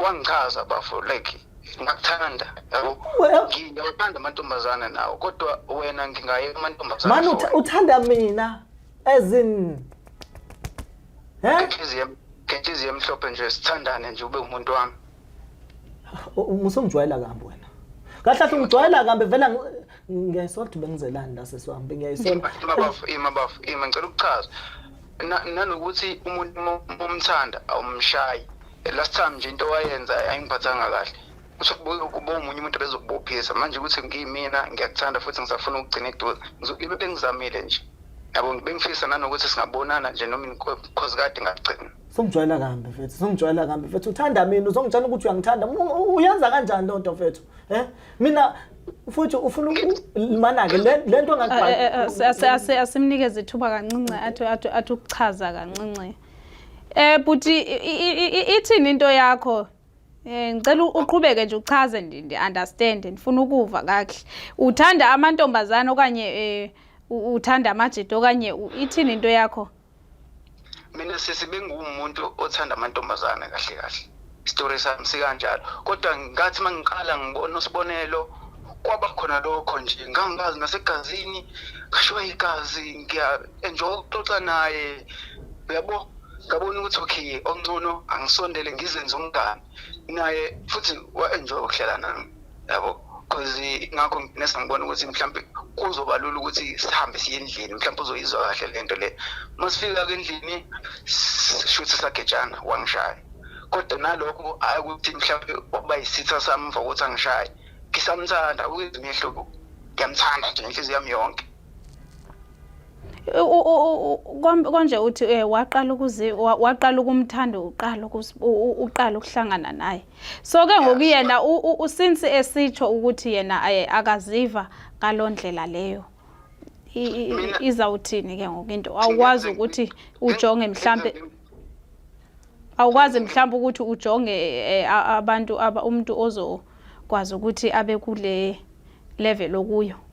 Wangichaza, bafo, like ngakuthanda, yabo. Well- Ngiyawathanda amantombazane nawo, kodwa wena ngingayeka amantombazane Mani for wena. Uthanda mina as in, he? Ngenhliziyo emhlophe nje, sithandane nje, ube umuntu wami. Musongijwayela kambi wena, kahle kahle ungijwayela kambi vele. Ngiyayisola ukuthi bengizelani la, sesi wami, bengiyayisola. Ima bafo, ima bafo, ima, ngicela ukuchaza. Nanokuthi umuntu uma umthanda awumshayi. Last time nje into wayenza ayingiphathanga kahle. Kusho kubo omunye umuntu bezokubophisa manje ukuthi ngiyimina, ngiyakuthanda futhi ngisafuna ukugcina eduze. Ngibe bengizamile nje, yabo, bengifisa nanokuthi singabonana nje noma cause kade ngagcina. Songijwayela kambi mfethu, songijwayela kambi mfethu. Uthanda mina, uzongitshela ukuthi uyangithanda. Uyenza kanjani loo nto, mfethu? Mina futhi ufuna mana-ke le nto Eh, eh, eh, Asimnikeze ithuba kancinci athi ukuchaza kancinci. Buti, ithini into yakho? Ngicela uqhubeke nje uchaze, ndi understand, ndifuna ukuva kakuhle. Uthanda amantombazana okanye uthanda amajita okanye ithini into yakho? Mina sisi, benguwumuntu othanda amantombazane kahle kahle, isitori sami sikanjalo, kodwa ngathi uma ngiqala ngibona uSibonelo kwaba khona lokho nje ngangazi nasegazini, ngashiwa igazi, ngiya-enjoy ukuxoxa naye, uyabo. Ngabona ukuthi okay, ongcono angisondele ngizenze umngani naye, futhi wa-enjoy ukuhlala nami, yabo, cause ngakho nese ngibona ukuthi mhlawumbe kuzoba lula ukuthi sihambe siye endlini, mhlawumbe uzoyizwa kahle le nto le. Masifika ke endlini, shuthi sagetshana, wangishaya, kodwa nalokho hhayi ukuthi mhlawumbe waba yisitha sami emva kokuthi angishaye. Ngisamthanda, ukwenza imehluko, ngiyamthanda nje ngenhliziyo yami yonke. Konje uthi waqala ukumthanda uqala ukuhlangana naye, so ke ngoku yena since esitsho ukuthi yena akaziva ngaloo ndlela leyo, izawuthini ke ngoku into? Awukwazi ukuthi ujonge mhlambe, awukwazi mhlawumbe ukuthi ujonge abantu umuntu ozokwazi ukuthi abe kule level okuyo.